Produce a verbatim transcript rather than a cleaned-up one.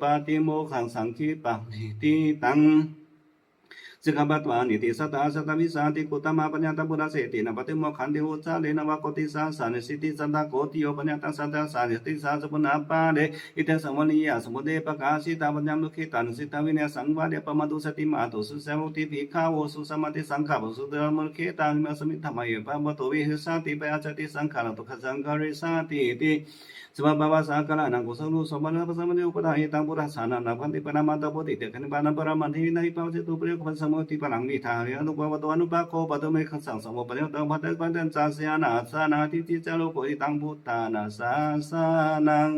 pātimokkhaṃ saṅkhippamānīti taṃ sikkhāpadehi. Niṭṭhitassāti sattavīsāti kuṭṭhamā paññatā purakkhitti, na pātimokkhanti uttariṃ nava koṭisahassānaṃ. Siddhiṃ satta koṭiyo pañcasatā sahassā, niṭṭhitassāti punappare. Itesaṃ vadanīyaṃ: sumuttī pakāsitā paññā dukkhitā niṭṭhitā, vinayaṃ saṃvare appamādo sati mātā sūcitā vutti bhikkhavo. Susamādiṭṭhā saṅkhāpuppasomādiṭṭhā dukkhitā, imasmiṃ dhammabhummā bhavato viharissati, paññāsati saṅkhāraṃ dukkhasaṅkharissāti. Iti sabbaṃ pāpā saṅkhārānaṃ kusalesu pāpakaṃ, appasampajjo uppādāya, etaṃ purāṇaṃ nānvāgamānantarikaññaṃ, pāṇātipaṭamātā bodhiyā khīṇā, nivāsayato pāpakaṃ, pāpakaṃ samudāyāya, nānvāgamānantarikaññaṃ, pāpakaṃ samudāyāya, aṭṭhavīsaṃ sambhataṃ, pāpakaṃ samudāyāya, aṭṭhavīsaṃ sambhataṃ, pāpakaṃ samudāyāya, aṭṭhavīsaṃ sambhataṃ. Ṭhānaṃ āsanaṃ atiṭṭhānaṃ atiṭṭhijā rogā, etaṃ buddhāna sāsanaṃ.